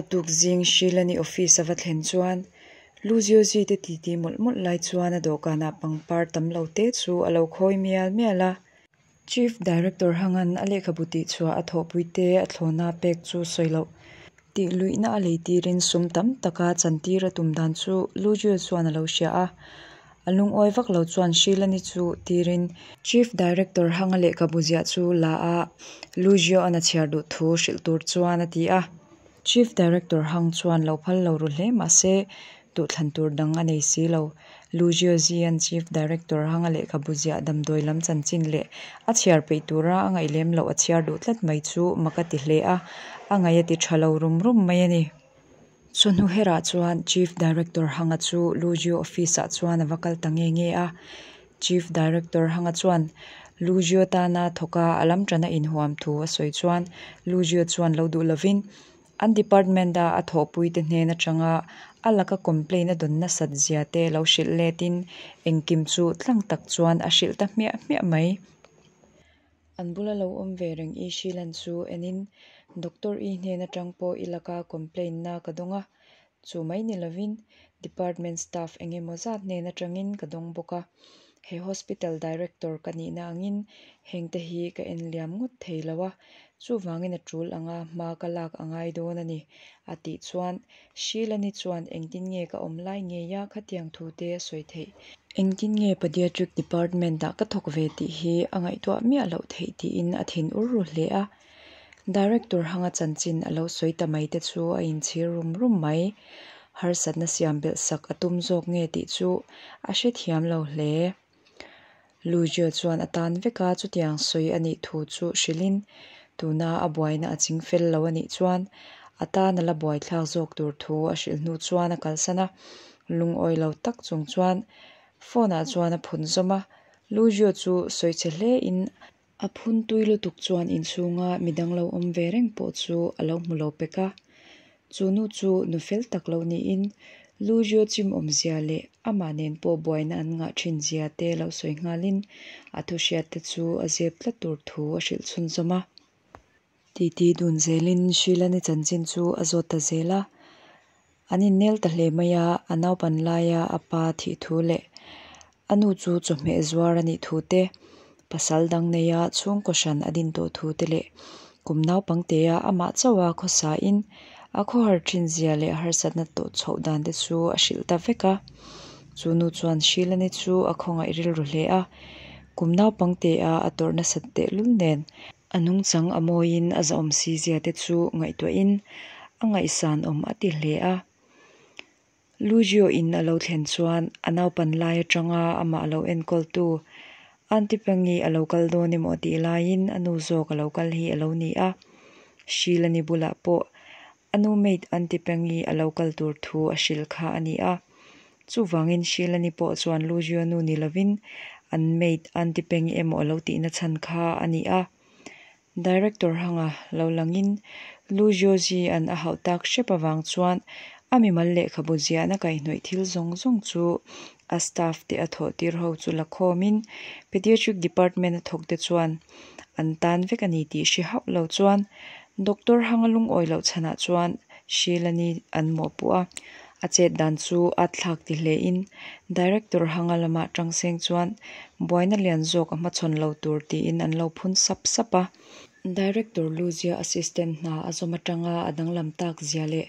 A tuk zing Sheila-ni office a va thlen chuan Luziozi te titi mawlh mawlh lai chuan a dawhkanah pangpar tam lo te chu a lo khawi mial mial a. Chief Director Hangan a lehkhabu tihchhuah a thawhpui te a thlawna pek chu sawi loh tih luihna a lei tirin sum tam taka chantir a tum dan chu Luzio chuan a lo hria a. A lungawi vak lo chuan Sheila-ni chu tirin Chief Director Hanga lehkhabu ziah chu la a, Luzio-an a chhiar duh thu hrilh tur chuan a ti a. Chief Director Hang chuan lo phal lo ru hle mah se, duhthlan tur dang a nei si lo. Luzio Zian Chief Director Hanga lehkhabu ziah damdawi lam chanchin leh a chhiar peih tura a ngaih lem loh a chhiar duh tlat mai chu mak a ti hle a, a ngaih a ti tha lo rum rum mai a ni. Chawhnu herah chuan Chief Director Hanga chu Luzio office ah chuan a va kal ta nge nge a. Chief Director Hanga chuan Luzio tana thawk a a lam tana inhuam thu a sawi chuan Luzio chuan lo duh lovin an department a a thawhpuite hnen atanga a laka complaint a dawn nasat zia te lo hrilh letin engkim chu tlang tak chuan a hrilh ta hmiah hmiah mai. An bula lo awm ve reng i Sheelan chu enin, Doctor i hnen atang pawh i laka complaint na ka dawng a, chu mai ni lovin department staff eng emaw zat hnen atangin ka dawng bawk a, he hospital director ka nihna angin hengte hi ka en liam ngawt thei lo a, chuvangin a tul anga hma ka lak a ngai dawn a ni, a tih chuan Sheelan-i chuan engtin nge ka awm lai ngei a khatiang thu te a sawi theih? Engtin nge Pediatric Department ah ka thawk ve tih hi a ngaihtuah miah loh theih tiin a thin ur ru hle a. Director hanga chanchin a lo sawi ta mai te chu a inchhir rum rum mai. Harsatna siam belh sak a tum zawk nge tih chu a hrethiam lo hle. Lujio chuan a tan vek a, chutiang sawi a nih thu chu hrilhin tuna a buaina a ching fel lo a nih chuan a tan a la buaithlak zawk tur thu a hrilh hnu chuan a kalsan a. Lungawi lo tak chung chuan phone ah chuan a phun zawm a, Lujio chu sawi chhe hle in a phun tui lutuk chuan inchhunga midang lo awm ve reng pawh chu a lo hmu lo pek a. Chu nu chu nu fel tak lo niin Lujio chim awmzia leh amah nen pawh buaina an ngah thin zia te lo sawi nghalin a thuhriat te chu a zep tlat tur thu a hrilh chhunzawm a. Titi dun zelin Sheila-ni chanchin chu a zawt ta zel a. An innel ta hle mai a, a naupan laia a pa thih thu leh a nu chu chawhmeh zuar a nih thu te, pasal dang neia chhungkaw hran a din tawh thu te leh kum naupangtea amah chauha khawsain a khawhar thin zia leh harsatna tawh chhoh dan te chu a hrilh ta vek a. Chu nu chuan Sheila-ni chu a khawngaih rilru hle a, kum naupangtea a tawrh nasat tehlul nen A nungchang a mawiin a zahawm si zia te chu ngaihtuahin a ngaihsan awm a ti hle a. Lujio in a lo thlen chuan a naupan lai atanga amah lo enkawltu Aunty Pangi a lo kal dawn emaw tih laiin a nu zawk a lo kal hi a lo ni a. Sheila-ni bulah pawh a nu maid Aunty Pangi a lo kal tur thu a hrilh kha a ni a. Chuvangin Sheila-ni pawh chuan Luzio nu ni lovin an maid Aunty Pengi emaw a lo tihna chhan kha a ni a. Director hanga lo langin Luzio Zi an a hauh tak hrep avang chuan a mimal lehkhabu ziahna kaihhnawih thil zawng zawng chu a staff te a thawh tir ho chu la khawmin Pediatric Department a thawk te chuan an tan vek a ni tih hre hauh lo chuan Doctor hanga lungawi loh chhanah chuan Sheila-ni an mawhpuh a. A chet dan chu a thlak ti hle in Director hanga lamah tang seng chuan buaina lian zawk a hmachhawn lo tur tiin an lo phun sap sap a. Director Luzia assistant hna a zawm atanga a danglam tak zia leh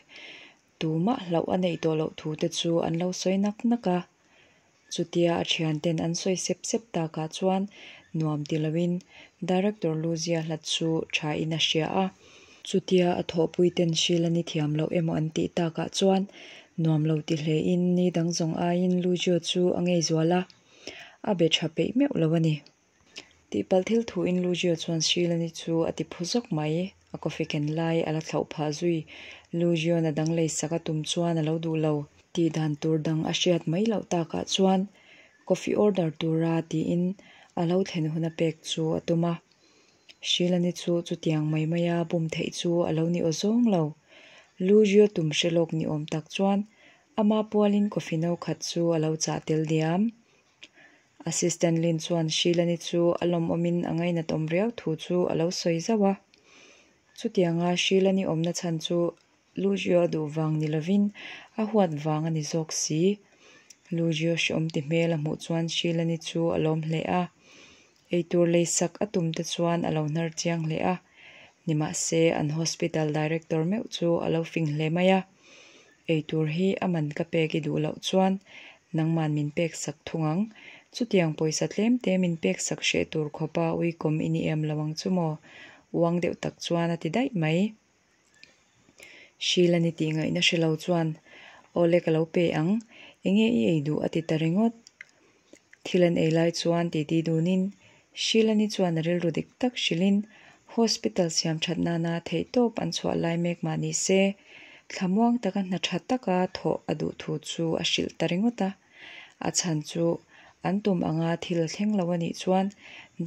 tumah hlauh a neih tawh loh thu te chu an lo sawi nak nak a. Chutia a thianten an sawi sep sep takah chuan nuam ti loin Director Luzia hlat chu tha in a hria a. Chutia a thawhpuiten Sheila ni thiam loh emaw an tih takah chuan nuam lo ti hlein ni dang zawng aiin Luzio chu a ngei zual a, a be tha peih meuh lo a ni. Tihpalh thil thuin Luzio chuan Sheila ni chu a ti phu zawk mai, a coffee ken lai a la thlauh phah zui. Luzio'n a dang lei sak a tum chuan a lo duh lo. Tih dan tur dang a hriat mai loh takah chuan coffee order tura tiin a lo thlen huna pek chu a tum a. Sheila ni chu chutiang mai maia bum theih chu a lo ni aw zawng lo. Luzio tum hre lawk ni awm tak chuan ama pualin coffee no khat chu a lo chah tel diam. Assistant Lin chuan Sheila-ni chu a lawmawmin a ngainat awm riau thu chu a lo sawi zauh a. Chutianga Sheila-ni awmna chhan chu Lujio a duh vang ni lovin a huat vang a ni zawk si. Lujio hreawm ti hmel a hmuh chuan Shilani chu a lawm hle a. Eitur leisak a tum te chuan a lo hnar chiang hle a. Nimahse, an hospital director meuh chu a lo fing hle mai a. Eitur hi a man ka pek i duh loh chuan nangman min pek sak thung ang. Chutiang pawisa tlem te min pek sak hreh tur khawpa uikawm i ni em lo ang chu maw? Uang deuh tak chuan a ti daih mai. Sheila ni tih ngaihna hre lo chuan, Awle ka lo pe ang, enge i ei duh a ti ta ringawt. Thil an ei lai chuan titi dunin Sheila ni chuan a rilru dik tak hrilhin hospital siam that nana theihtawp an chhuah lai mek mah ni se, thlamuang taka hna tha taka thawh a duh thu chu a hrilh ta ringawt a. A chhan chu an tum anga thil a thleng lo a nih chuan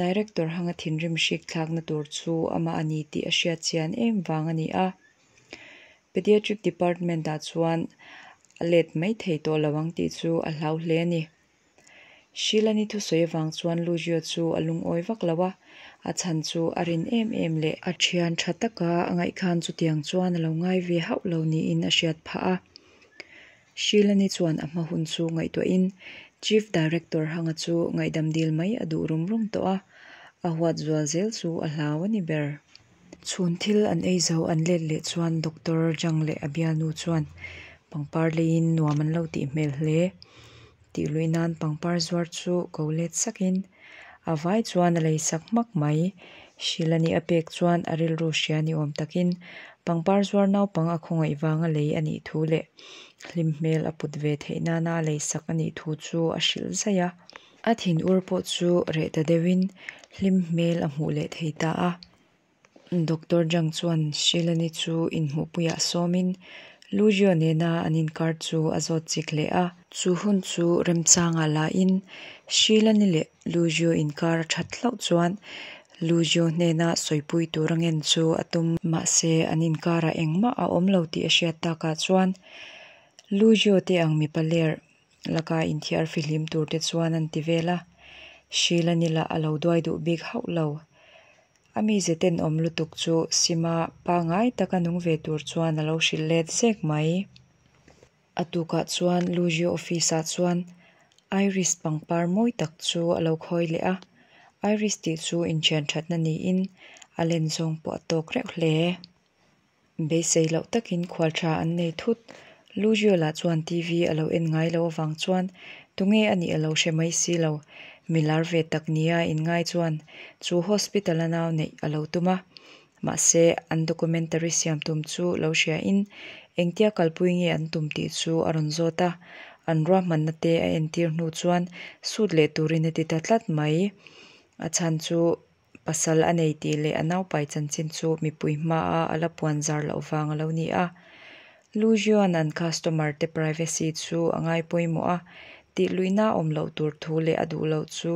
Director hanga thinrim hrik thlakna tur chu amah a ni tih a hriat chian em vang a ni a. Pediatric Department ah chuan a let mai thei tawh lo ang tih chu a hlau hle a ni. Sheila-ni thusawi avang chuan Lujio chu a lungawi vak lo a, a chhan chu a rin em em leh a thian tha taka a ngaih khan chutiang chuan a lo ngai ve hauh lo niin a hriat phah a. Sheila-ni chuan a hma hun chu ngaihtuahin Chief Director hanga chu ngaihdam dil mai a duh rum rum tawh a, a huat zual zel chu a hlau a ni ber. Chhun thil an ei zo an let leh chuan Doctor Zhang leh a bialnu chuan pangpar leiin nuam an lo tih hmel hle. Tih luih nan pangpar zuar chu ko let sakin a vai chuan a lei sak hmak mai. Shilani a pek chuan a rilru hria ni awm takin pangpar zuar naupang a khawngaih vanga lei a nih thu leh hlim hmel a put ve theih nana a lei sak a nih thu chu a hrilh zaih a. A thinur pawh chu reh ta deuhin hlim hmel a hmuh leh thei ta a. Doctor Zhang chuan Shilani chu inhmuhpuiah sawmin Lujio nena an inkar chu a zawt chik hle a. Chu hun chu remchangah lahin Shilani leh Lujio inkar a that hlauh chuan Lujio hnena sawipui tur a ngen chu a tum. Mahse, an inkarah engmah a awm lo tih a hriat takah chuan Lujio te ang mipa ler laka inthiar fihlim tur te chuan an ti vel a. Shilani lah a lo duai duh bik hauh lo. A mize tenawm lutuk chu Sima pangai taka nung ve tur chuan a lo hrilh let zek mai. A tukah chuan Lujio office ah chuan Iris pangpar mawi tak chu a lo khawi leh a. Iris tih chu inthian thatna niin a len zawng pawh a tawk reuh hle. Beisei loh takin khual tha an nei thut. Lujio lah chuan TV a lo en ngai lo avang chuan tunge a nih a lo hre mai si lo. Mi lar ve tak nia inngai chuan chu hospital a nau neih a lo tum a. Mahse, an documentary siam tum chu lo hria in engtia kalpui nge an tum tih chu a rawn zawt a. An ruahmanna te a entir hnu chuan sut leh turin a ti ta tlat mai. A chhan chu Pasal a nei tih leh a naupai chanchin chu mipui hmaa a la puan zar loh vang a lo ni a. Lujuan an customer te privacy chu a ngai pawimawh a, tih luihna awm loh tur thu leh a duh loh chu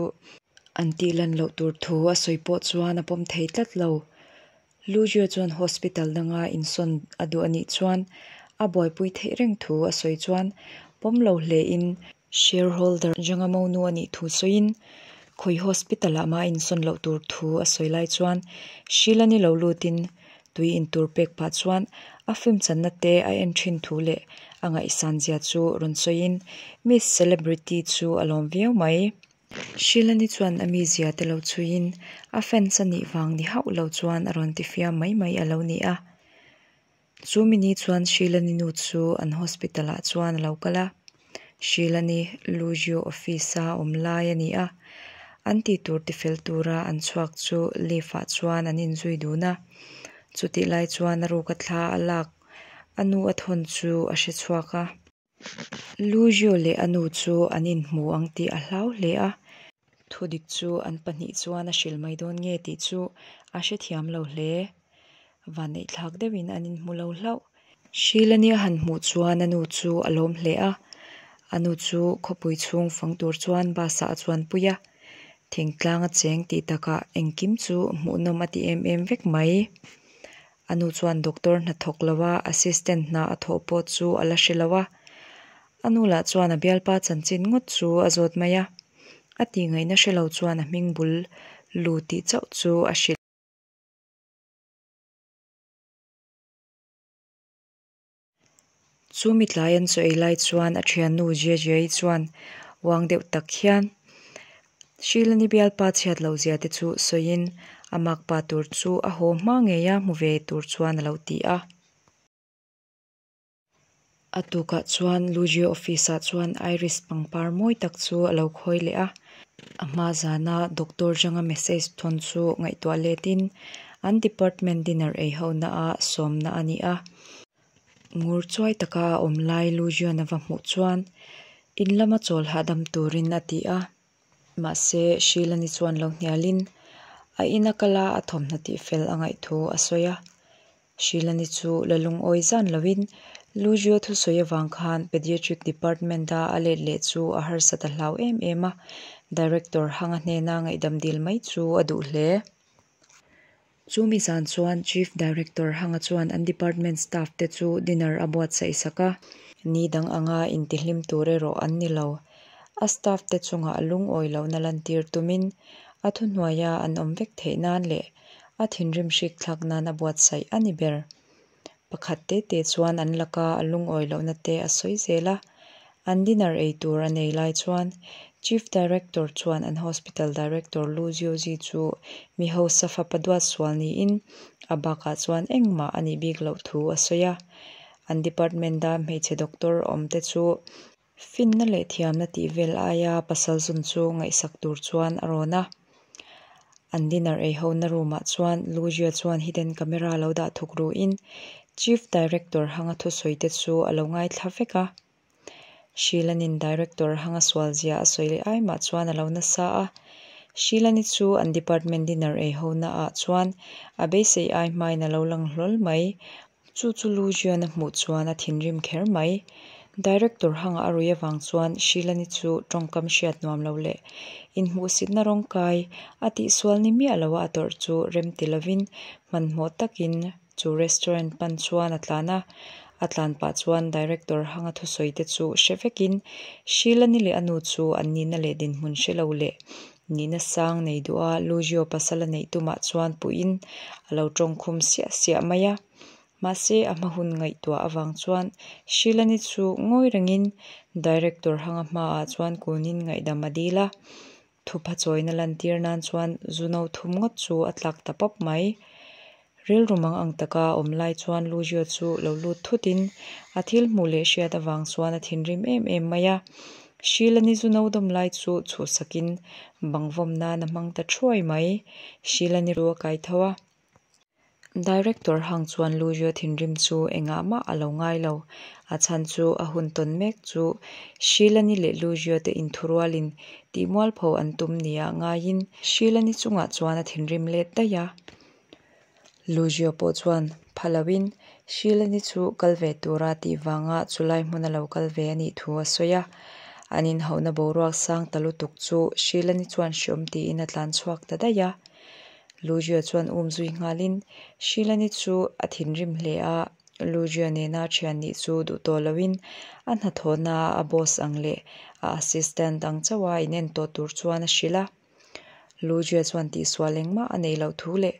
an tih lan loh tur thu a sawi pawh chuan a pawm thei tlat lo. Lujua chuan hospital danga insawn a duh a nih chuan a buaipui theih reng thu a sawi chuan pawm lo hle in Shareholder Zhanga monu a nih thu sawiin khawi hospital ah mah a insawn loh tur thu a sawi lai chuan Sheila ni lo lutin tui in tur pek pah chuan a film channa te a en thin thu leh a ngaihsan zia chu rawn sawiin Miss Celebrity chu a lawm viau mai. Sheila ni chuan a mizia te lo chhuiin a fans a nih vang ni hauh lo chuan a rawn ti fiam mai mai a lo ni a. Chu mi ni chuan Sheila-ni nu chu an hospital-ah chuan a lo kal a, Sheila-ni Lujio office-a awm lai a ni a, an tih tur tifel tura an chhuak chu lift-ah chuan an inzui dun a, chutih lai chuan a ruka thla a lak a nu a thawn chu a hre chhuak a. Lujio leh a nu chu an inhmu ang tih a hlau hle a, thudik chu an pahnih chuan a hrilh mai dawn nge tih chu a hrethiam lo hle. Vanneihthlak deuhin an inhmu lo hlauh. Shilani a han hmuh chuan a nu chu a lawm hle a, a nu chu khawpui chhung fang tur chuan bus ah a chuanpui a, thingtlang a cheng tih takah engkim chu hmuhnawm a ti em em vek mai. A nu chuan doctor hna thawk lo a, assistant hna a thawh pawh chu a la hre lo a. A nu lah chuan a bialpa chanchin ngawt chu a zawt mai a. A tih ngaihna hre lo chuan a hming bul lu tih chauh chu a hrilh. Chu mi tlai an chaw ei lai chuan a thiannu Jejei chuan uang deuh tak hian Shilani bialpa chhiat loh zia te chu sawiin a makpa tur chu a haw hma ngei a hmu ve tur chuan a lo ti a. A tukah chuan Lujio office ah chuan Iris pangpar mawi tak chu a lo khawi leh a. A hma zana Doctor Zhang-a message thawn chu ngaihtuah letin an department dinner ei ho na a sawmna a ni a. Ngur chuai taka a awm lai Lujio-na va hmuh chuan in lama chawl hahdam turin a ti a. Mahse, Sheila-ni chuan lo hnialin a ina kala a thawmhnaw tihfel a ngaih thu a sawi a. Sheila-ni chu la lungawi zan loin Lujio thusawi avang khan Pediatric Department-a a let leh chu a harsat a hlau em em a, Director Hanga hnena ngaihdam dil mai chu a duh hle. Chu mi zan chuan Chief Director Hanga chuan an department staff te chu dinner a buatsaih sak a. Ni dang anga intihlim tur erawh an ni lo. A staff te chungah a lungawi lohna lantir tumin a thuhnuaia an awm vek theih nan leh a thinrim hrik thlak nan a buatsaih a ni ber. Pakhat te te chuan an laka a lungawi lohna te a sawi zel a. An dinner ei tur a nei lai chuan Chief Director chuan an Hospital Director Lu Jiuzi chu mi hausa fapa duat sual niin a bakah chuan engmah a nih bik loh thu a sawi a. An department-a hmeichhe doctor awm te chu finna leh thiamna tih vel aia pasal zun chu ngaihsak tur chuan a rawn a. An dinner ei hona room ah chuan Lu Jia chuan hidden camera lo dah thuk ruin Chief Director hanga thusawi te chu a lo ngaithla vek a. Sheila-nin Director hanga sual zia a sawi leh ai mah chuan a lo nasa a. Sheila-ni chu an department dinner ei hona ah chuan a beisei ai hmain a lo lang hlawl mai. Chu chu Lu Jian a hmuh chuan a thinrim kher mai. Director hanga a rui avang chuan Sheila-ni chu tawngkam hriat nuam lo leh inhmuhsitna rawng kai a tihsual ni miah loa a tawrh chu rem ti lovin hmanhmawh takin chu restaurant pan chuan a tlan a. A tlan pah chuan Director hanga thusawi te chu hre vekin Sheila-ni leh a nu chu an nihna leh dinhmun hre lo leh nihna sang nei duh a Lujio pasal a neih tumah chuan puiin a lo tawngkhum siah siah mai a. Mahse, a hma hun ngaihtuah avang chuan Sheila-ni chu ngawi rengin Director hanga hmaah chuan kunin ngaihdam a dil a. Thupha chawina lantir nan chuan zu no thum ngawt chu a tlak ta pawp mai. Rilru mang ang taka a awm lai chuan Lujio chu lo lut thutin a thil hmuh leh hriat avang chuan a thinrim em em mai a. Sheila-ni zu no dawm lai chu chhuhsakin bang vawm nan a hmang ta thuai mai. Sheila-ni ru a kai tho a. Director hang chuan Lujio thinrim chu engah mah a lo ngai lo. A chhan chu a hun tawn mek chu Sheila-ni leh Lujio te inthurualin tihmualpho an tum nia ngaiin Sheila-ni chungah chuan a thinrim let daih a. Lujio pawh chuan pha loin Sheila-ni chu kal ve tura tih vanga chulai hmun a lo kal ve a nih thu a sawi a. An inhauhna boruak sang ta lutuk chu Sheila-ni chuan hreawm tiin a tlan chhuak ta daih a. Lujia chuan um zui nghalin Sheila-ni chu a thinrim hle a, Lujia nena thian nih chu duh tawh loin a hnathawhna a boss ang leh a assistant ang chauha inen tawh tur chuan a hrilh a. Lujia chuan tihsual engmah a neih loh thu leh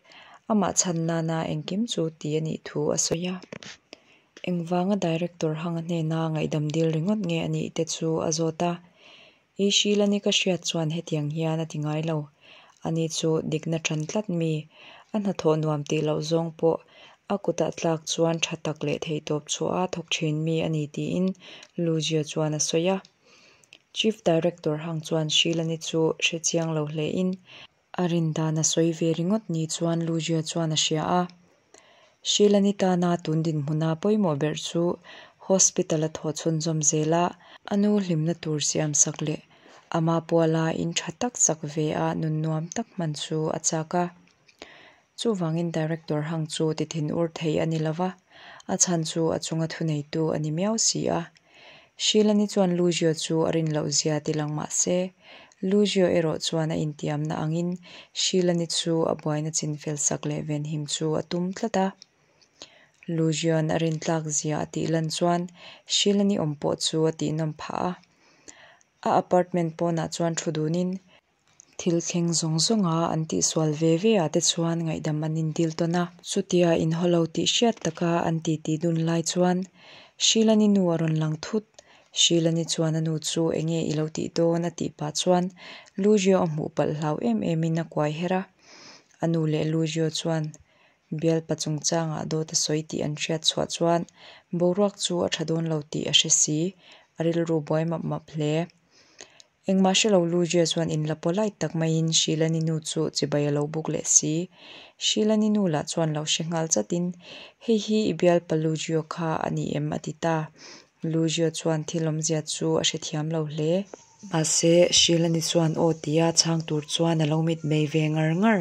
amah chhan nana engkim chu ti a nih thu a sawi a. Engvanga director hanga hnena ngaihdam dil ringawt nge a nih te chu a zawt a. I Sheila-ni ka hriat chuan hetiang hian a ti ngai lo. Ani chu dikna ṭan tlat mi, a hnathawh nuam tih loh zawng pawh a kutah tlak chuan ṭha tak leh theihtawp chhuah a thawk ṭhin mi a ni tiin Lujia chuan a sawi a. Chief Director hang chuan Sheila-ni chu hre chiang lo hlein a rin dan a sawi ve ringawt ni chuan Lujia chuan a hria a. Sheila-ni tana tun dinhmuna pawimawh ber chu hospital a thawh chhunzawm zel a, a nu hlimna tur siam sak leh ama puala in tha tak chak ve a nun nuam tak hman chu a chak a. Chuvangin Director hang chu ti thin ur thei a ni lova, a chhan chu a chunga thuneitu a ni miau si a. Sheila-ni chuan Lujio chu a rin loh zia ti lang mah se, Lujio erawh chuan a intiamna angin Sheila-ni chu a buaina chinfel sak leh venhim chu a tum tlat a. Lujio'n a rintlak zia a tih lan chuan Sheila-ni awm pawh chu a tihnawm phah a. A apartment pawnah chuan thu dunin Thil thleng zawng zawnga an tihsual ve ve ah te chuan ngaihdam an indil tawn a. Chutia inhaw lo tih hriat taka an titi dun lai chuan Shilani nu a rawn lang thut. Shilani chuan a nu chu enge i lo tih dawn a tih pah chuan Lujio a hmuh palh hlau em em in a kuai her a. A nu leh Lujio chuan bialpa chungchangah dawt a sawi tih an hriat chhuah chuan boruak chu a tha dawn lo tih a hre si, a rilru buai map map hle. Engmah hre lo Lujia chuan inla polite tak maiin Shilani nu chu chibai a lo buk leh si. Shilani nu lah chuan lo hre nghal chatin, Hei hi i bialpa Lujio kha a ni em? a ti ta. Lujio chuan thil awmzia chu a hrethiam lo hle. Mahse, Shilani chuan aw tia chhang tur chuan a lo mitmei ve ngar ngar.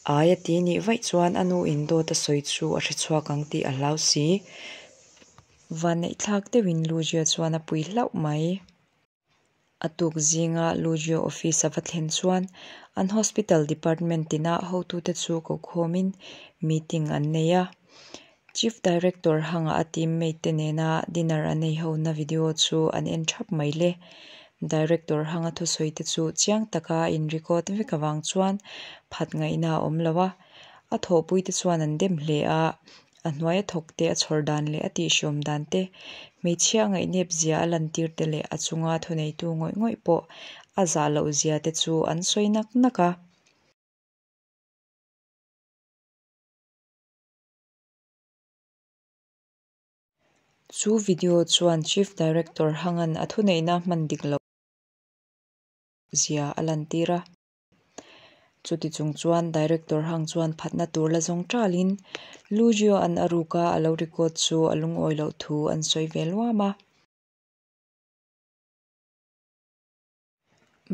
Ai a ti nih vaih chuan a nu in dawt a sawi chu a hrechhuak ang tih a hlau si. Vanneihthlak deuhin Lujia chuan a pui hlauh mai. A tuk zinga Lujio office a va thlen chuan an hospital department tina hotute chu kokhawmin meeting an nei a. Chief Director hanga a teammate te nena dinner a nei hona video chu an en thap mai le. Director hanga thusawi te chu chiang taka in record vek avang chuan phat ngaihna a awm lo a. A thawhpui te chuan an dem hle a, a hnuaia thawk te a chhawr dan leh a tihhriawm dan te, hmeichhia a ngaihnep zia a lantir te leh a chunga thuneitu ngawih ngawih pawh a zah loh zia te chu an sawi nak nak a. Chu video chuan Chief Director Hangan a thuneihna hman dik loh zia a lantir a. Chuti chung chuan Director Hang chuan phatna tur la zawng talin Lujio an a ruka a lo record chu a lungawi loh thu an sawi ve luam a.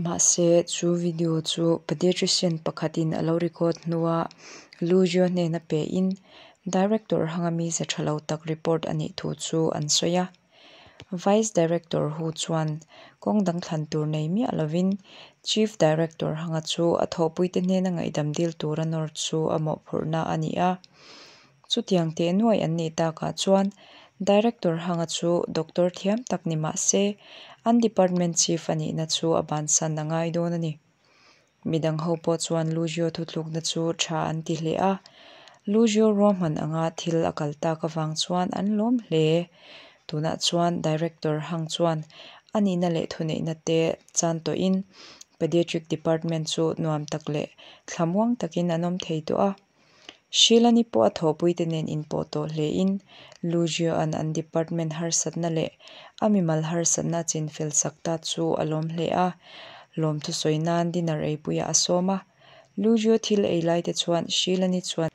Mahse, chu video chu pediatrician pakhatin a lo record hnua Lujio hnena pein Director Hanga mize tha lo tak report a nih thu chu an sawi a. Vice Director Hu chuan kawng dang thlan tur nei miah lovin Chief Director Hanga chu a thawhpuite hnena ngaihdam dil tura nawr chu a mawhphurhna a ni a. Chutiang teh nuai an nih takah chuan Director Hanga chu doctor thiam tak ni mah se an department chief a nihna chu a bansan a ngai dawn a ni. Midang ho pawh chuan Lujio thutlukna chu tha an ti hle a, Lujio ruahman anga thil a kal tak avang chuan an lawm hle. Tunah chuan Director Hang chuan a nihna leh thuneihna te chan tawhin Pediatric Department chu nuam tak leh thlamuang takin an awm thei tawh a. Shilani pawh a thawhpuite nen inpawh tawh hlein Lujio-a'n an department harsatna leh a mimal harsatna a chinfel sak ta chu a lawm hle a, lawmthu sawi nan dinner eipuiah a sawm a. Lujio thil ei laite chuan Shilani chuan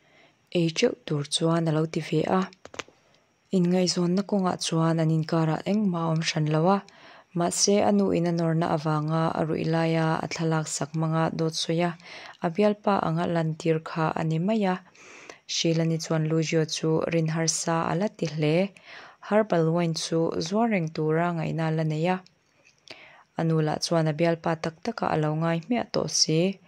ei teuh tur chuan a lo ti ve a. Inngaihzawnna kawngah chuan an inkarah engmah a awm hran lo a, mahse a nu in a nawrna avanga a ruih laia a thlalak sak hmanga dawt sawi a, a bialpa anga lantir kha a ni mai a. Shilani chuan Lujio chu rin harsa a la ti hle. Herbal wine chu zuar reng tura ngaihna a la nei a. A nu lah chuan a bialpa tak takah a lo ngai hmiah tawh si.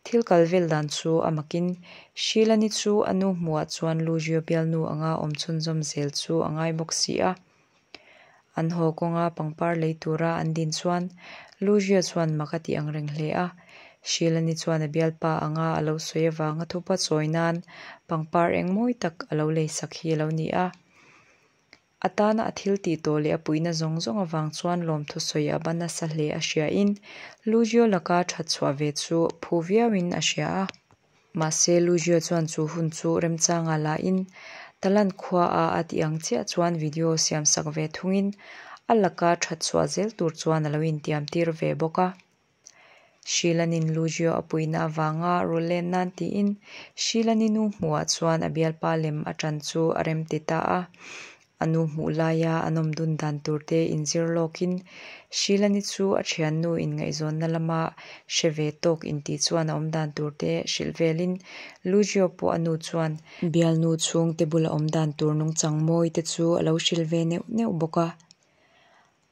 Thil kal vel dan chu a makin Shilani chu a nu hmuhah chuan Lujio bialnu anga awm chhunzawm zel chu a ngai bawk si a. An haw kawnga pangpar lei tura an din chuan Lujio chuan mak a tih ang reng hle a. Shilani chuan a bialpa anga a lo sawi avanga thupa chawi nan pangpar eng mawi tak a lo leisak hi a lo ni a. A tana a thil tih tawh leh a puihna zawng zawng avang chuan lawmthu sawi a ba nasa hle a hriain Lujio laka that chhuah ve chu phu viauin a hria a. Mahse, Lujio chuan chu hun chu remchanga lahin Talan khuaa a tih ang chiah chuan video siam sak ve thungin a laka that chhuah zel tur chuan a lo intiam tir ve bawk a. Shilanin Lujio a puihna avanga rullen nan tiin Shilani nu hmuhah chuan a bialpa lem a ṭan chu a rem ti ta a. A nu hmuh laia a nawm dun dan turte inzir lawkin Shilani chu a ṭhiannu inngaihzawnna lama hre ve tawk intih chuan a awm dan turte hrilh velin Lujio pawh a nu chuan bialnu chhungte bula awm dan tur nungchang mawi te chu a lo hrilh ve neuh neuh bawk a.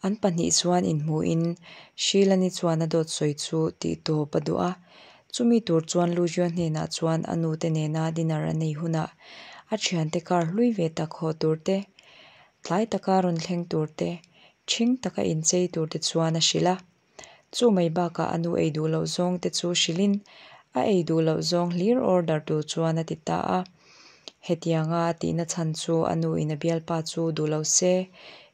An pahnih chuan inhmuhin Shilani chuan a dawt sawi chu tih tawp a duh a. Chumi tur chuan Lujio hnenah chuan a nute nena dinner a nei hunah a thiante kar hlui ve tak haw tur te, tlai taka rawn thleng tur te, ṭhing taka inchei tur te chuan a hrilh a. Chu mai bakah a nu ei duh loh zawng te chu hrilhin a ei duh loh zawng hlir order tur chuan a ti ta a. Hetianga a tihna chhan chu a nu in a bialpa chu duh lo se,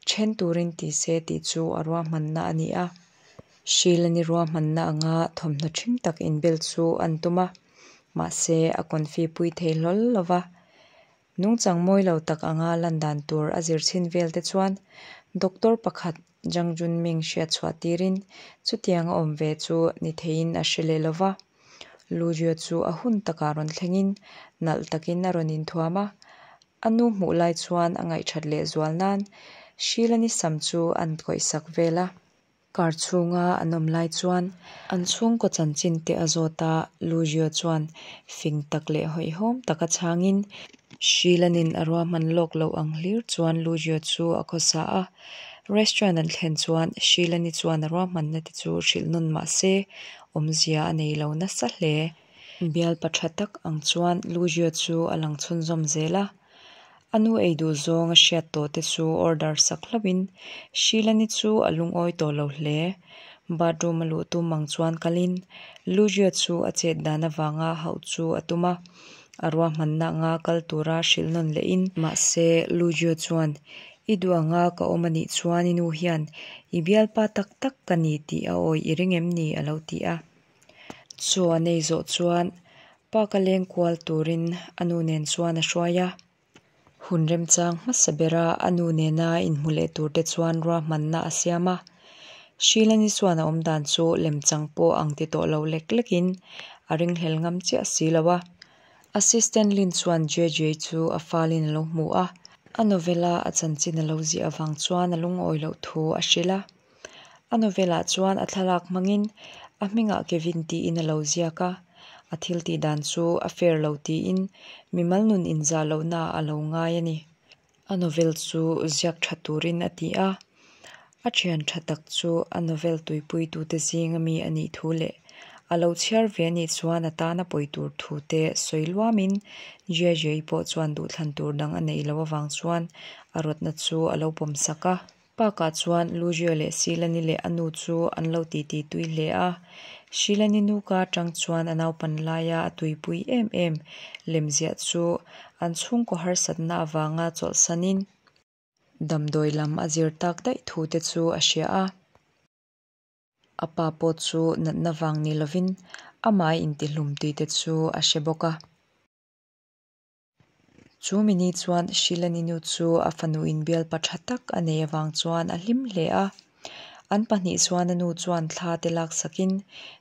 then turin ti se tih chu a ruahmanna a ni a. Sheila-ni ruahmanna anga thawmhnaw ṭhing tak inbel chu an tum a, mahse a confi pui thei hlawl lo va. Nungchang mawi lo tak anga lan dan tur a zir chhin vel te chuan doctor pakhat Zhang Junming hriat chhuah tirin chutiang a awm ve chu ni theiin a hre leh lo va. Lujio chu a hun takah rawn thlengin nalh takin a rawn inthuam a. A nu hmuh lai chuan a ngaihthat leh zual nan Sheila-ni sam chu an kawihsak vel a. Car chhunga an awm lai chuan an chhungkaw chanchin te a zawt a, Lujio chuan fing tak leh hawihhawm taka chhangin Sheila-nin a ruahman lawk loh ang hlir chuan Lujio chu a khawsa a. Restaurant an thlen chuan Sheila-ni chuan a ruahmanna te chu hrilh nawn mah se awmzia a nei lo nasa hle. Bialpa tha tak ang chuan Lujio chu a lang chhunzawm zel a. A nu ei duh zawng a hriat tawh te chu order sak hlauhin Sheila-ni chu a lungawi tawh lo hle. Bathroom a luh tum ang chuan kalin Lujio chu a chet dan avanga hauh chu a tum a, a ruahmanna anga kal tura hrilh nawn lehin. Mahse, Lujio chuan, I duh anga ka awm a nih chuan i nu hian i bialpa tak tak ka ni tih a awih i ring em ni? a lo ti a. Chaw a nei zawh chuan park-a leng kual turin a nu nen chuan a hruai a. Hun remchang hmasa bera a nu nena inhmu leh turte chuan ruahmanna a siam a. Sheila-ni chuan a awmdan chu lemchang pawh ang ti tawh lo lek lekin a ringhlel ngam chiah si lo a. Assistant Lin chuan JJ chu a falin a lo hmu a, a novel-a a chanchin a lo ziah avang chuan a lungawi loh thu a hrilh a. A novel-ah chuan a thlalak hmangin a hmingah Kevin tiin a lo ziak a, a thil tih dan chu a fair lo tiin mimal nun inzah lohna a lo ngai a ni. A novel chu ziak tha turin a ti a, a thian tha tak chu a novel tuipuitute zinga mi a nih thu leh a lo chhiar ve a nih chuan a tana pawi tur thu te sawi luamin Jiajie pawh chuan duhthlan tur dang a neih loh avang chuan a rawtna chu a lo pawm sak a. Park-ah chuan Lujio leh Silani leh a nu chu an lo titi tui hle a. Silani nu ka atang chuan a naupan laia a tuipui em em lemziah chu an chhungkaw harsatna avanga chawlhsanin damdawi lam a zir tak daih thu te chu a hria a. A pa pawh chu natna vang ni lovin amah a intihlum tih te chu a hre bawk a. Chu mini chuan Shilani nu chu a fanu inbialpa tha tak a nei avang chuan a hlim hle a. An pahnih chuan a nu chuan thla te laksakin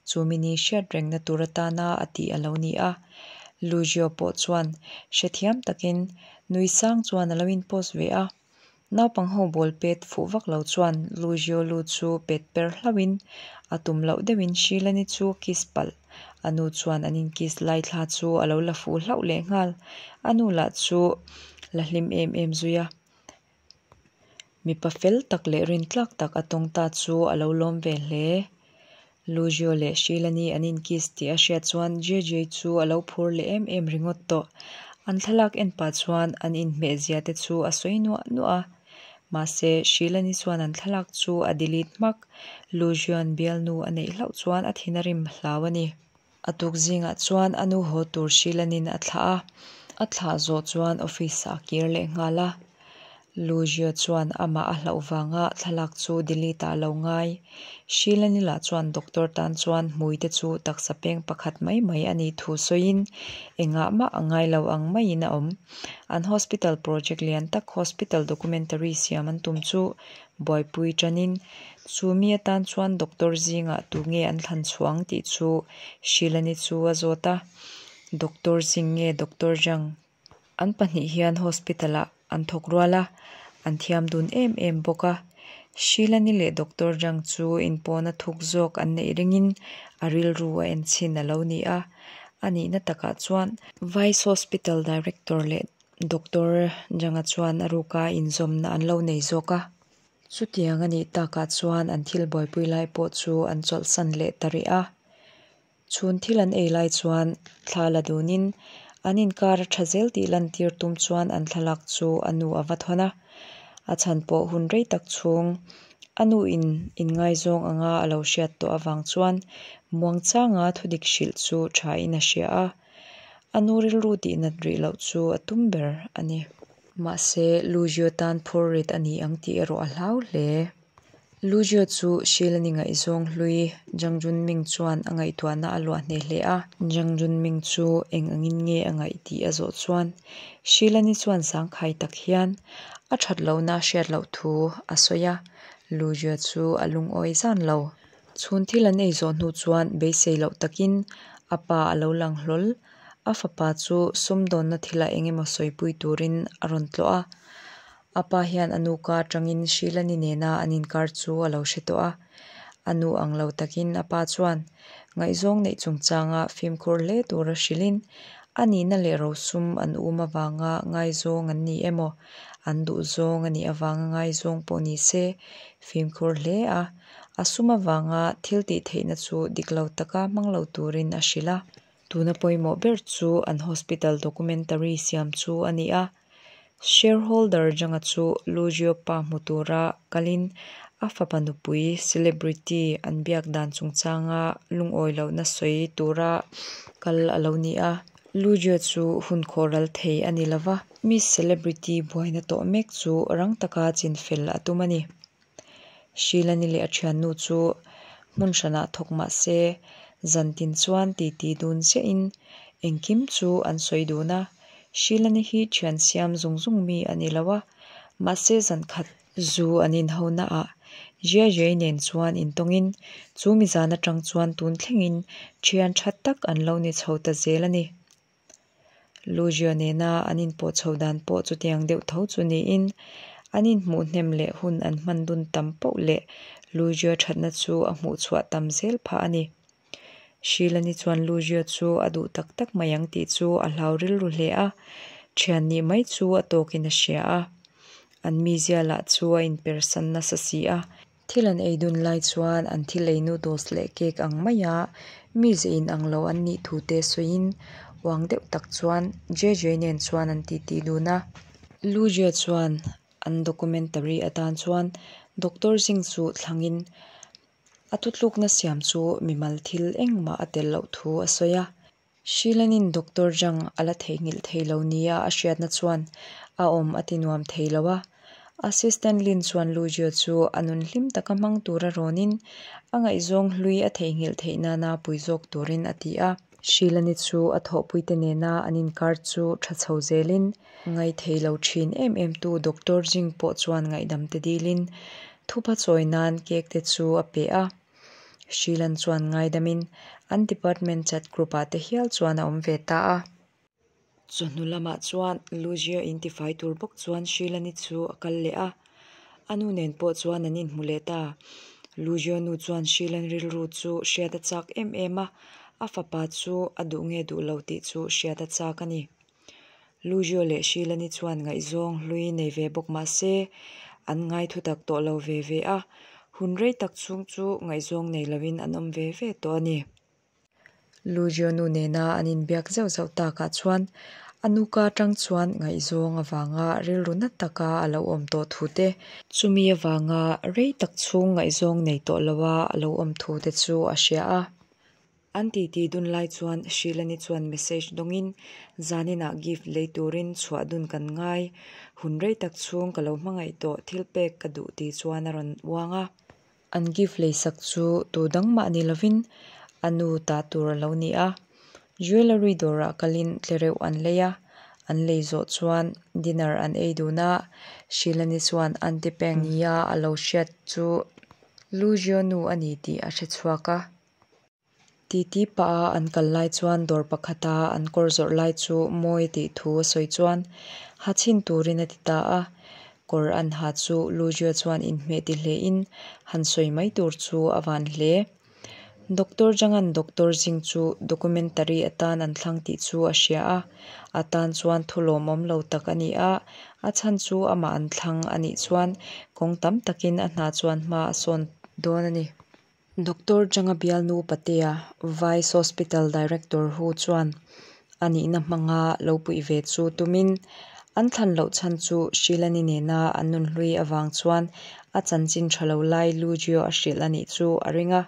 chu mini hriat rengna tur atana a tih a lo ni a. Lujio pawh chuan hrethiam takin nui sang chuan a lo inpost ve a. Naupang ho ball pet fuh vak lo chuan Lujio lu chu pet per hlauhin a tum loh deuhin Shilani chu a kiss palh. A nu chuan an inkiss lai thla chu a lo la fuh hlauh leh nghal. A nu lah chu la hlim em em zui a. Mipa fel tak leh rintlak tak a tawng ta chu a lo lawm ve hle. Lujio leh Shilani an inkiss tih a hriat chuan JJ chu a lo phur leh em em ringawt tawh. An thlalak en pah chuan an inhmeh zia te chu a sawi nuah nuah a. Mahse, Shilani chuan an thlalak chu a delete hmak. Lujio'n bialnu a neih hlauh chuan a thin a rim hlau a ni. A tuk zingah chuan a nu haw tur Shilanin a thlah a, a thlah zawh chuan office ah a kir leh nghal a. Lujio chuan amah a hlauh vanga thlalak chu delete ah a lo ngai. Shilani lah chuan doctor tan chuan hmui te chu taksa peng pakhat mai mai a nih thu sawiin engah mah a ngai lo ang maiin a awm. An hospital project lian tak hospital documentary siam an tum chu buaipui tanin chu mi atan chuan doctor zingah tu nge an thlan chhuang tih chu Shilani chu a zawt a. Doctor zing nge doctor Zhang? An pahnih hian hospital ah an thawk rual a, an thiam dun em em bawk a. Shilani leh Doctor Zhang chu inpawhna thuk zawk an neih ringin a rilru a en chhin a lo ni a. A nihna takah chuan Vice Hospital Director leh Doctor Zhang-a chuan a ruka inzawmna an lo nei zawk a. Chutiang a nih takah chuan an thil buaipui lai pawh chu an chawlhsan leh ta rih a. Chhun thil an ei lai chuan thla la dunin an inkar a tha zel tih lantir tum chuan an thlalak chu a nu a va thawn a. A chhan pawh hun rei tak chhung a nu in inngaizawng anga a lo hriat tawh avang chuan muangchanga thudik hrilh chu thain a hria a. A nu rilru tihnat rih loh chu a tum ber a ni. Mahse, Luzio tan phurrit a ni ang tih erawh a hlau hle. Luzio chu Shilani ngaihzawng hlui Zhang Junming chuan a ngaihtuahna a luah hneh hle a. Zhang Junming chu eng angin nge a ngaih tih a zawh chuan Shilani chuan zangkhai tak hian a that lohna a hriat loh thu a sawi a, Luzio chu a lungawi zan lo. Chhun thil an ei zawh hnu chuan beisei loh takin a pa a lo lang hlawl. A fapa chu sumdawnna thilah eng emaw sawipui turin a rawn tlawh a. A pa hian a nu ka atangin Shilani nena an inkar chu a lo hre tawh a. A nu ang lo takin a pa chuan ngaihzawng neih chungchanga fimkhur hle tura hrilhin a nihna leh rosum an um avanga ngaizawng an ni emaw, an duhzawng a nih avanga ngaizawng pawh ni se fimkhur hle a. A sum avanga thil tih theihna chu dik lo taka hmang lo turin a hrilh a. Tuna pawimawh ber chu an hospital documentary siam chu a ni a. Shareholder Zhanga chu Luzio pa hmu tura kalin a fapa nupui celebrity an biak dan chungchanga lungawi lohna sawi tura kal a lo ni a. Luzio chu hun khawhral thei a ni lova, mi celebrity buaina tawh mek chu rang taka chinfel a tum a ni. Shilani leh a thiannu chu hmun hranah thawk mah se, zantin chuan titi dun chiahin engkim chu an sawi dun a. Shilani hi thian siam zung zung mi a ni lo a, mahse zankhat zu an inhonaah Jia Jia nen chuan intawngin chu mi zan atang chuan tun thlengin thian tha tak an lo ni chho ta zel a ni. Luzio nena an inpawh chho dan pawh chutiang deuh tho chu niin, an inhmuh hnem leh hun an hman dun tam poh leh Luzio thatna chu a hmuh chhuah tam zel phah a ni. Shilani chuan Luzio chu a duh tak tak mai ang tih chu a hlau rilru hle a, thian nih mai chu a tawkin a hria a. An mizia lah chu a inpersan nasa si a. Thil an ei dun lai chuan an thil ei noodles leh cake ang maia mize in ang lo an nih thu te sawiin uang deuh tak chuan JJ nen chuan an titi dun a. Lujia chuan an documentary atan chuan Doctor Zing chu thlangin a thutlukna siam chu mimal thil engmah a tel loh thu a sawi a. Shilanin Doctor Zhang a la theihnghilh thei lo nia a hriatna chuan a awm a ti nuam thei lo a. Assistant Lin chuan Lujio chu a nun hlim taka hmang tura rawnin a ngaihzawng hlui a theihnghilh theih nana pui zawk turin a ti a. Shilani chu a thawhpuite nena an inkar chu tha chho zelin ngaithei lo thin em em tu Doctor Jing pawh chuan ngaihdam te dilin thupha chawi nan cake te chu a pe a. Shilan chuan ngaidamin an department chat group ah te hial chuan a awm ve ta a. Chawhnu lamah chuan Luzia intifai tur bawk chuan Shilani chu a kal leh a, a nu nen pawh chuan an inhmu leh ta. Luzia nu chuan Shilan rilru chu hriat a chak em em a, a fapa chu a duh nge duh lo tih chu hriat a chak a ni. Luzio leh Shilani chuan ngaihzawng hlui nei ve bawk mah se, an ngai thutak tawh lo ve ve a, hun rei tak chhung chu ngaihzawng nei loin an awm ve ve tawh a ni. Luzio nu nena an inbiak zeuh zeuh takah chuan a nuka atang chuan ngaihzawng avanga rilru na taka a lo awm tawh thu te, chumi avanga rei tak chhung ngaihzawng nei tawh loa a lo awm thu te chu a hria a. An titi dun lai chuan Shilani chuan message dawngin zaninah gift lei turin chhuah dun kan ngai, hun rei tak chhung ka lo hmangaih tawh thil pek ka duh tih chuan a rawn uang a. An gift leisak chu tu dang mah ni lovin a nu ta tur a lo ni a. Jewellery dawrah kalin tlereuh an lei a, an lei zawh chuan dinner an ei dun a, Shilani chuan Aunty Peng nia a lo hriat chu Luzio nu a ni tih a hrechhuak a. Titi pah a an kal lai chuan dawr pakhata an kawr zawrh lai chu mawi tih thu a sawi chuan ha chhin turin a ti ta a. Kawr an ha chu Luzio chuan inhmeh ti hlein han sawi mai tur chu a van hle. Doctor Zhangan Doctor Zing chu documentary atan an thlang tih chu a hria a, a tan chuan thu lawmawm lo tak a ni a, a chhan chu amah an thlang a nih chuan kawng tam takin a hna chuan hma a sawn dawn a ni. Doctor Zhanga bialnu Patea, Vice Hospital Director hu chuan a nihna hmanga lo puih ve chu tumin an thlan loh chhan chu Shilani nena an nunhlui avang chuan a chanchin tha lo lai Lujio a hrilh a nih chu a ring a.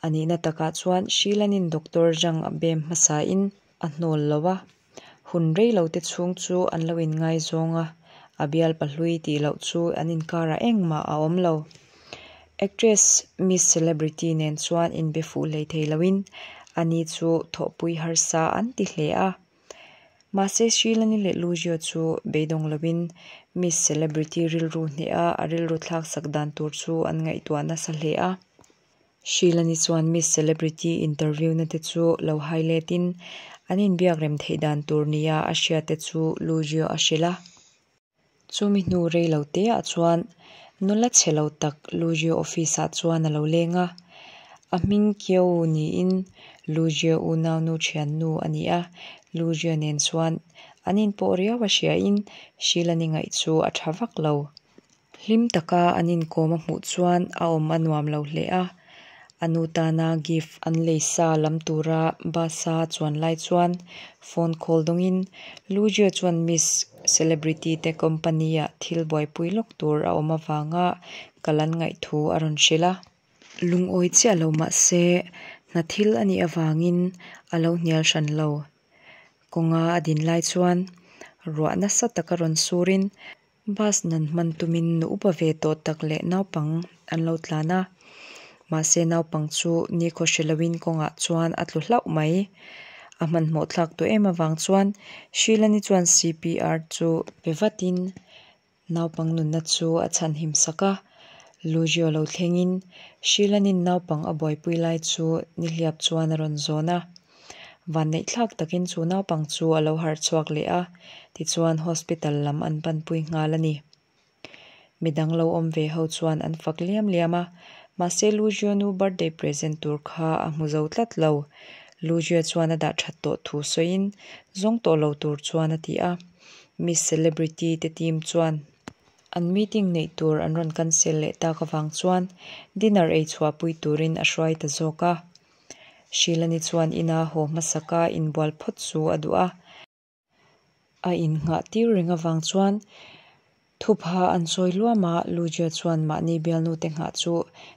A nihna takah chuan Shilanin Doctor Zhang a bem hmasain. A hnawl lo a, hun rei lo te chhung chu an lo inngaizawng a, a bialpa hlui tih loh chu an inkarah engmah a awm lo. Actress Miss Celebrity nen chuan inbe fuh hlei thei loin ani chu thawhpui harsa an ti hle a. Mahse Shilani leh Luzio chu beidawng loin Miss Celebrity rilru hneha a rilru thlaksak dan tur chu an ngaihtuah nasa hle a. Shilani chuan Miss Celebrity interview na te chu lo hai letin an inbiak rem theih dan tur nia a hriat te chu Luzio a hrilh a. Chumi hnu rei lo te ah chuan nula chhe lo tak Luzio office ah chuan a lo leng a. A hming Kio niin Luzio unaunu thiannu a ni a, Luzio nen chuan an inpawh riau a hriain Shilani ngaih chu a tha vak lo. Hlim taka an inkawm a hmuh chuan a awm a nuam lo hle a. A nu tana gift an lei sa lam tura bus-a chuan lai chuan phone call dawngin Lujio chuan Miss Celebrity te company-ah thil buaipui lawk tur a awm avanga kal an ngaih thu a rawn hrilh a. Lungawi chiah lo mah se hna thil a nih avangin a lo hnial hran lo. Kawnga a din lai chuan ruah nasa taka rawn surin Bus nan hman tumin nu upa ve tawh tak leh naupang an lo tlan a, mahse naupang chu nikhaw hre loin kawngah chuan a tlu hlauh mai. A hmanhmawh thlak tawh em avang chuan Shilani chuan CPR chu pe vatin naupang nunna chu a chhanhim sak a. Lujio lo thlengin Shilanin naupang a buaipui lai chu nihliap chuan a rawn zawn a. Vanneih thlak takin chu naupang chu a lo harh chhuak leh a, tichuan hospital lam an panpui nghal a ni. Midang lo awm ve ho chuan an fak liam liam a, mahse Lujio nu birthday present tur kha a hmu zo tlat lo. Lujio chuan a dah that tawh thu sawiin zawng tawh lo tur chuan a ti a. Miss Celebrity te team chuan an meeting neih tur an rawn cancel leh tak avang chuan dinner ei chhuahpui turin a hruai ta zawk a. Shilani chuan ina haw hmasaka inbual phawt chu a duh a. A innghah tir reng avang chuan thupha an sawi luam a, Lujia chuan mahni bialnute nghah chu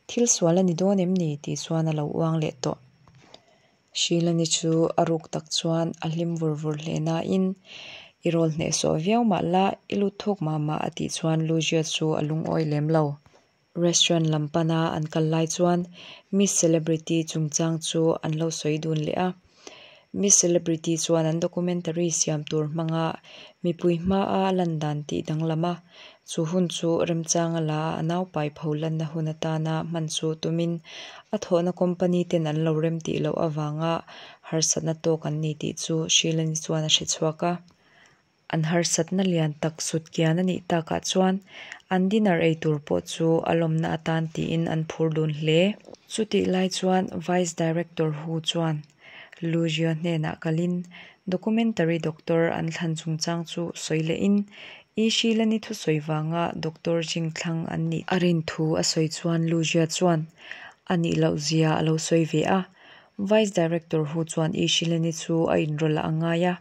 thil sual a ni dawn em ni tih chuan a lo uang leh tawh. Shilani chu a ruk tak chuan a hlim vur vur hle nain, I rawl hnehsawh viau mah la, i lut thuk mah mah a tih chuan Lujia chu a lungawi lem lo. Restaurant lam pana an kal lai chuan Miss Celebrity chungchang chu an lo sawi dun leh a. Miss Celebrity chuan an documentary siam tur hmanga mipui hmaa a lan dan tih danglam a, chu hun chu remchanga la a naupai pho lanna hun atana hman chu tumin a thawhna company ten an lo rem tih loh avanga harsatna tawk an ni tih chu Shilani chuan a hre chhuak a. An harsatna lian tak sut kian a nih takah chuan an dinner ei tur pawh chu a lawmna atan tiin an phur dun hle. Chutih lai chuan Vice Director Hu chuan Lujio hnenah kalin documentary doctor an thlan chungchang chu sawi lehin I Shilani thusawi vanga Doctor Jing thlang an nih a rin thu a sawi chuan Lujia chuan a nih loh zia a lo sawi ve a. Vice Director Hu chuan I Shilani chu a inrawlh a ngai a.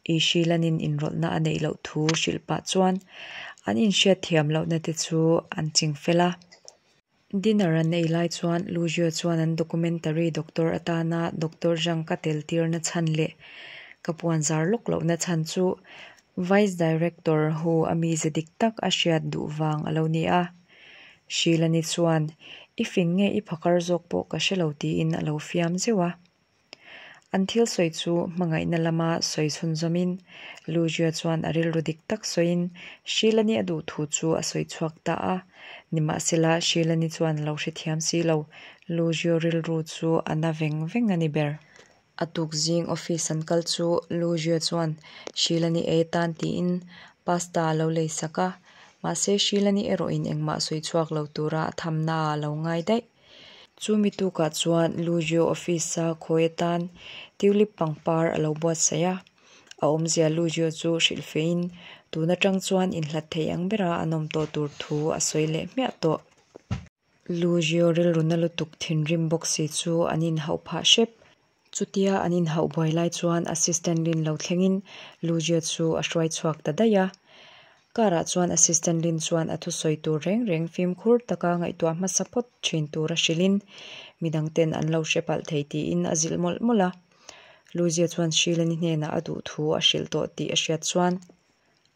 Ishilanin inrawlhna a neih loh thu hrilh pah chuan an inhriat thiam lohna te chu an ching fel a. Dinner an ei lai chuan Lujio chuan an documentary doctor atana Doctor Zhang ka tel tirna chhan leh ka puan zar lawk lohna chhan chu Vice Director Hu a mize dik tak a hriat duh vang a lo ni a. Shilani chuan, I fing nge i phakar zawk pawh ka hre lo tiin a lo fiam zeuh a. An thil sawi chu hmangaihna lama sawi chhunzawmin Lujia chuan a rilru dik tak sawiin Shilani a duh thu chu a sawi chhuak ta a. Nimahsela, Shilani chuan a lo hrethiam si lo, Lujio rilru chu a na veng veng a ni ber. A tuk zing office an kal chu Lujia chuan Shilani ei atan tiin pasta a lo lei sak a, mahse Shilani erawhin engmah sawi chhuak lo tura a thamna ah a lo ngai daih. Chumi tukah chuan Lujio office-a khawi atan tulip pangpar a lo buatsaih a. A awmzia Lujio chu hrilh feiin tun atang chuan inhlat thei ang bera an awm tawh tur thu a sawi leh hmiah tawh. Lujio rilru na lutuk thinrim bawk si chu an inhauh phah hrep. Chutia an inhauh buai lai chuan assistant Lin lo thlengin Lujia chu a hruai chhuak ta daih a. Car ah chuan assistant Lin chuan a thusawi tur reng reng fimkhur taka ngaihtuah hmasa phawt thin tur a hrilhin midang ten an lo hre palh thei tiin a zilh mawlh mawlh a. Luzia chuan Shilani hnenah a duh thu a hrilh tawh tih a hriat chuan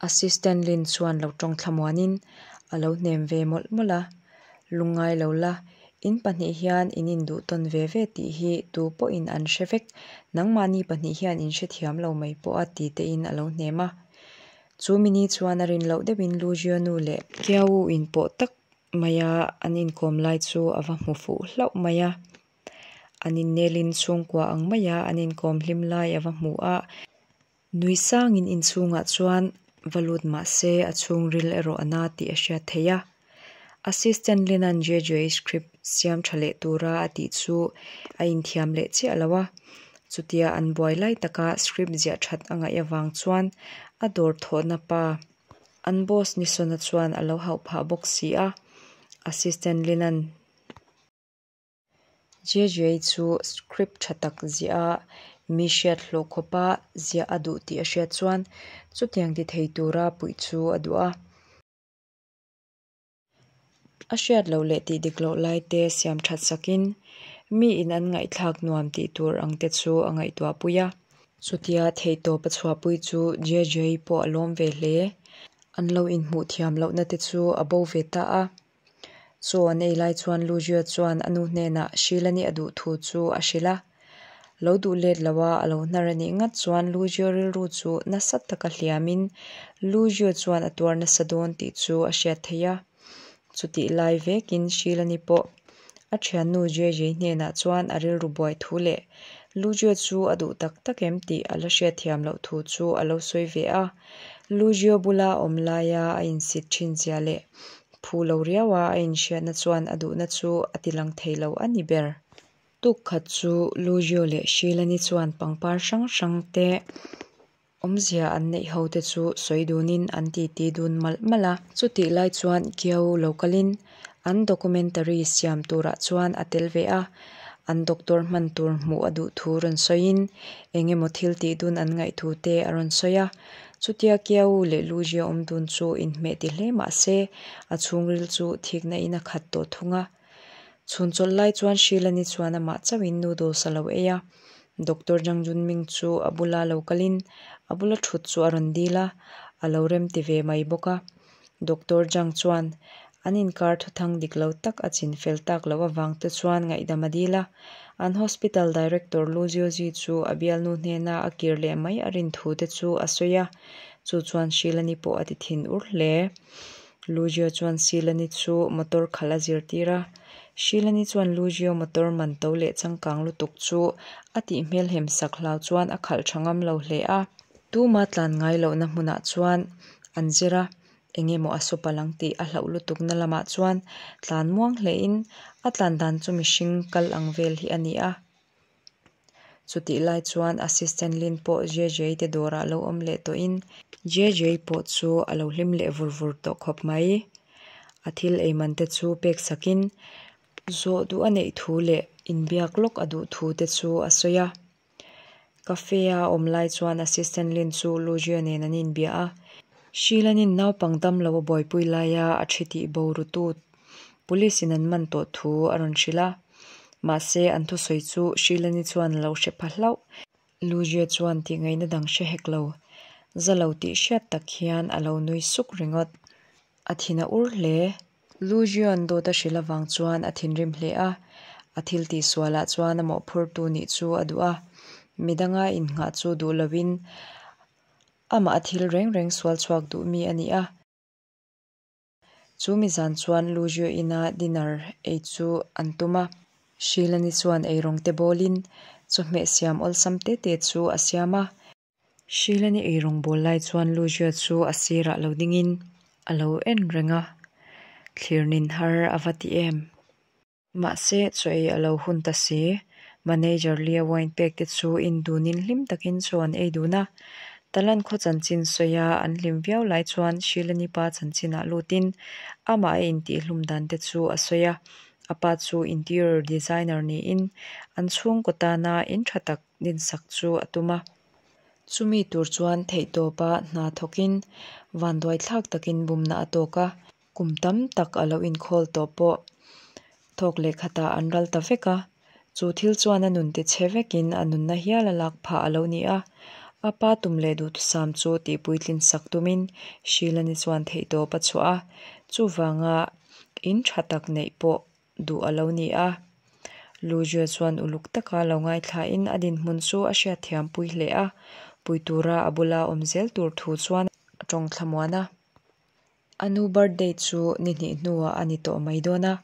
Assistant Lin chuan lo tawng thlamuanin a lo hnem ve mawlh mawlh a, Lungngai lo la, in pahnih hian in induh tawn ve ve tih hi tu pawhin an hre vek, nangmahni pahnih hian in hrethiam lo mai pawh a ti tein a lo hnem a. Chu mini chuan a rin loh deuhin Luzio nu leh Kiau inpawh tak maia an inkawm lai chu a va hmu fuh hlauh mai a. An innelin chhungkua ang maia an inkawm hlim lai a va hmu a. Nui sangin inchhungah chuan va lut mah se a chhungril erawh a na tih a hriat theih a. Assistant Lin-a'n JJ script siam tha leh tura a tih chu a inthiam leh chiah lo a. Chutia an buai lai taka script ziah that a ngaih avang chuan a dawr thawhna pa an boss Nisona chuan a lo hauh phah bawk si a. Assistant Lin-a'n. JJ chu script tha tak ziah a, mi hriat hlawh khawpa ziah a duh tih a hriat chuan chutiang ti thei tura puih chu a duh a. A hriat loh leh tih dik loh lai te siam that sakin miin an ngaihthlak nuam tih tur ang te chu a ngaihtuah pui a. Chutia theihtawp a chhuahpui chu JJ pawh a lawm ve hle. An lo inhmuh thiam lohna te chu a bo ve ta a. Chaw an ei lai chuan Luzio chuan a nu hnenah Shilani a duh thu chu a hrilh a. Lo duh let lo a, a lo hnar a nih ngat chuan Luzio rilru chu nasa taka hliamin Luzio chuan a tuar nasa dawn tih chu a hriat theih a. Chutih lai vekin Shilani pawh a thiannu JJ hnenah chuan a rilru buai thu leh Luzio chu a duh tak tak em tih a la hriatthiam loh thu chu a lo sawi ve a. Luzio bula awm laia a insit thin zia leh Phu lo riau a, a inhriatna chuan a duhna chu a ti lang thei lo a ni ber. Tuk khat chu Luzio leh Shilani chuan pangpar hrang hrang te awmzia an neih ho te chu sawi dunin an titi dun malh malh a. Chutih lai chuan Kiau lo kalin an documentary siam turah chuan a tel ve a, an doctor hman tur hmuh a duh thu rawn sawiin eng emaw thil tih dun an ngaih thu te a rawn sawi a. Chutia Kiau leh Lujia awm dun chu inhmeh ti hle mah se, a chhungril chu thikna in a khat tawh thung a. Chhun chawlh lai chuan Shilani chuan amah chauhin noodles a lo ei a. Doctor Zhang Junming chu a bula lo kalin a bula thut chu a rawn dil a, a lo rem ti ve mai bawk a. Doctor Zhang chuan an inkar thuthang dik lo tak a chin fel tak loh avang te chuan ngaihdam a dil a. An hospital director Lu Ziozi chu a bialnu hnena a kir leh mai a rin thu te chu a sawi a, chu chuan Shilani pawh a ti thin ur hle. Lu Zio chuan Shilani chu motor khalh a zirtir a. Shilani chuan Lu Zio motor man to leh changkang lutuk chu a tih hmelhem sak hlau chuan a khalh tha ngam lo hle a. Tuma tlan ngai lohna hmunah chuan an zir a, eng emaw a su palh ang tih a hlauh lutukna lamah chuan tlan muang hlein a tlan dan chu mihring kal ang vel hi a ni a. Chutih lai chuan Assistant Lin pawh JJ te dawrah lo awm leh tawhin JJ pawh chu a lo hlim leh vur vur tawh khawp mai. A thil ei man te chu pek sakin zawh duh a neih thu leh inbiak lawk a duh thu te chu a sawi a. Cafe a awm lai chuan Assistant Lin chu Lujia nen an inbia a. Sheila-nin naupang dam lo a buaipui laia a thi tih bo rutu Police in an man tawh thu a rawn hrilh a. Mahse, an thusawi chu Sheila-ni chuan a lo hre pha hlauh. Lujia chuan tihngaihna dang hre hek lo. Za lo tih hriat tak hian a lo nui suk ringawt. A thin a ur hle. Lujian dawt a hrilh avang chuan a thinrim hle a, a thil tih sualah chuan a mawhphurtu nih chu a duh a, midanga innghah chu duh loin amah a thil reng reng sual chhuak duh mi a ni a. Chu mi zan chuan Lujio ina dinner ei chu an tum a. Shilani chuan eirawng te bawlin chawhmeh siam awlsam te te chu a siam a. Shilani eirawng bawl lai chuan Lujia chu a sirah lo dingin a lo en reng a, thlir nin har a va ti em. Mahse, chaw ei a lo hun ta si. Manager Lia wine pek te chu in dunin hlim takin chaw an ei dun a. Talan khaw chanchin sawia an hlim viau lai chuan Shilani pa chanchinah lutin amah a intihhlum dan te chu a sawi a. A pa chu interior designer niin an chhungkaw tana in tha tak dinsak chu a tum a. Chumi tur chuan theihtawpa hna thawkin vanduai thlak takin bumna a tawk a, kum tam tak a lo inkhawl tawh pawh thawk leh khatah an ral ta vek a. Chu thil chuan a nun tichhe vekin a nunna hial a lak phah a lo ni a. A pa tum leh duhthusam chu tihpuitlin sak tumin Sheila-ni chuan theihtawp a chhuah a, chuvanga in tha tak neih pawh duh a lo ni a. Lujia chuan uluk taka lo ngaithlain a dinhmun chu a hriatthiam pui hle a, pui tura a bula awm zel tur thu chuan a tawng thlamuan a. A nu birthday chu ni hnih hnuah a ni tawh mai dawn a,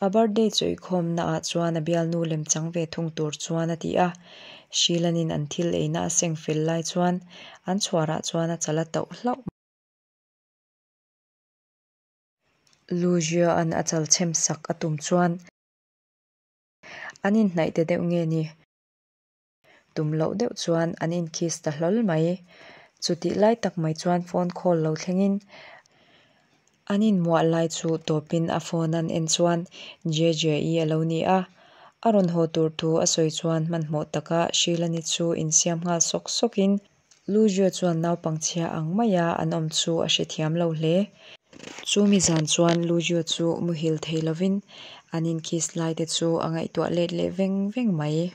a birthday chawihkhawmna ah chuan a bialnu lemchang ve thung tur chuan a ti a. Sheila-nin an thil eina a seng fel lai chuan an chhuarah chuan a chal a tauh hlauh. Lujia-a'n a chal chhem sak a tum chuan an inhnaih ta deuh nge ni? Tum loh deuh chuan an inkiss ta hlawl mai. Chutih lai tak mai chuan phone call lo thlengin an inmuah lai chu tawpin a phone an en chuan Jeje-i a lo ni a. A rawn haw tur thu a sawi chuan hmanhmawh taka Sheila-ni chu insiam nghal sawk sawkin Lujia chuan naupangchhia ang maia an awm chu a hrethiam lo hle. Chumi zan chuan Lujia chu muhil thei lovin an inkiss lai te chu a ngaihtuah let leh veng veng mai.